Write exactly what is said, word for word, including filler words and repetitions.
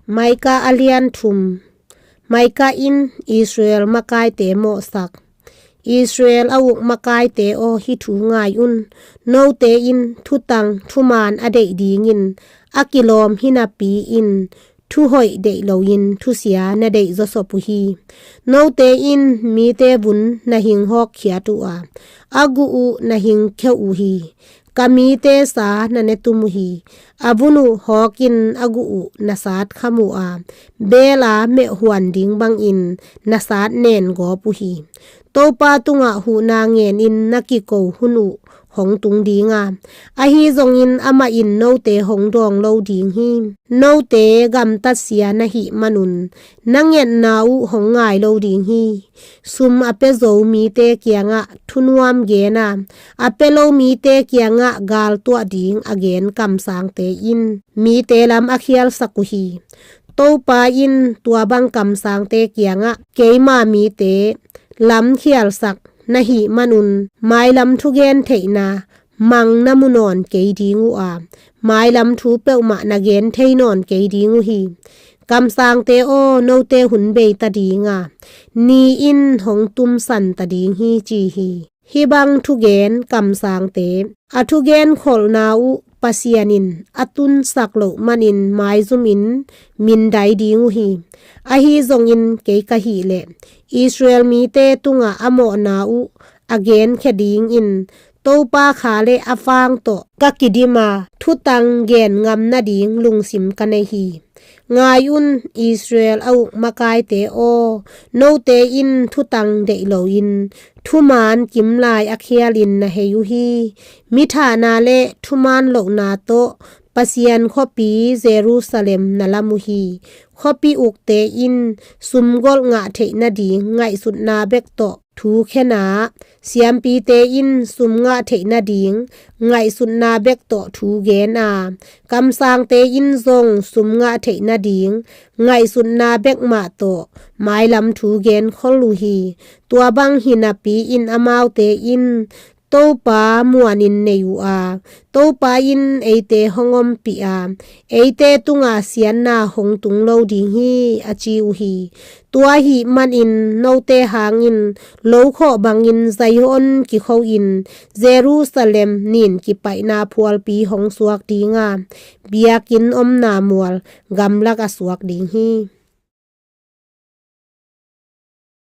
Micah a lian thum. Micah in Israel makaite mawhsak. Israel a uk makaite aw, hih thu ngai un. Note in thutang thumaan a deih dingin a kilawm hi napi-in, thuhoih deih loin thusia na deih zawsop uh hi. Note in mite vun na hing hawkkhiat uh a, a guh uh na hing kheuh uh hi. Ka mite sa na ne tum uh hi. A vun uh hawkin a guh uh na sat kham uh a, beel a meh huan ding bangin na sat nen gawp uh hi. Topa tungah huhna ngenin na kiko hun uh hong tung ding a, ahi zongin amah in note hong dawng lo ding hi. Note gamtatsia na hih manun na ngetna uh hong ngai lo ding hi. Sum a pia zo mite kiangah thunuam gen a, a pia lo mite kiangah gal tuah ding a gen kamsangte in mite lam a khialsak uh hi. Topa in tua bang kamsangte kiangah keima mite lam khialsak na hih manun mailam thugen theihna mang na mu nawn kei ding uh a, mailam thu peuhmah na gen thei nawn kei ding uh hi. Kamsangte aw, note hun bei ta ding a, ni in hong tumsan ta ding hi, ci hi. Hih bang thugen kamsangte a thugen kholhna uh Pasian in a tunsak loh manin maizumin mindai ding uh hi. Ahi zongin kei ka hih leh Israel mite tungah a mawhna uh a genkhia dingin Topa kha le a fang tawh ka kidim a, thutang gen ngam nading lungsim ka nei hi. Ngai un, Israel a uk makaite aw, note in thutang deih loin thumaan kimlai a khialin na hei uh hi. Mithahna le thumaan lohna tawh Pasian khuapi Jerusalem na lam uh hi. Khuapi ukte in sumgolh ngah theih nading ngaihsutna bek tawh thu khen a, siampite in sum ngah theih nading ngaihsutna bek tawh thu gen a, kamsangte in zong sum ngah theih nading ngaihsutna bek mah tawh mailam thu gen khol uh hi. Tua bang hi napi-in amaute in Topa muanin nei uh a, Topa in eite hong ompih a, eite tungah siatna hong tung lo ding hi, a ci uh hi. Tua ahih manin note hangin lokhawh bangin Zion kikho-in Jerusalem nin kipaihna phualpi hong suak ding a, biakinn omna mual gamlak a suak ding hi.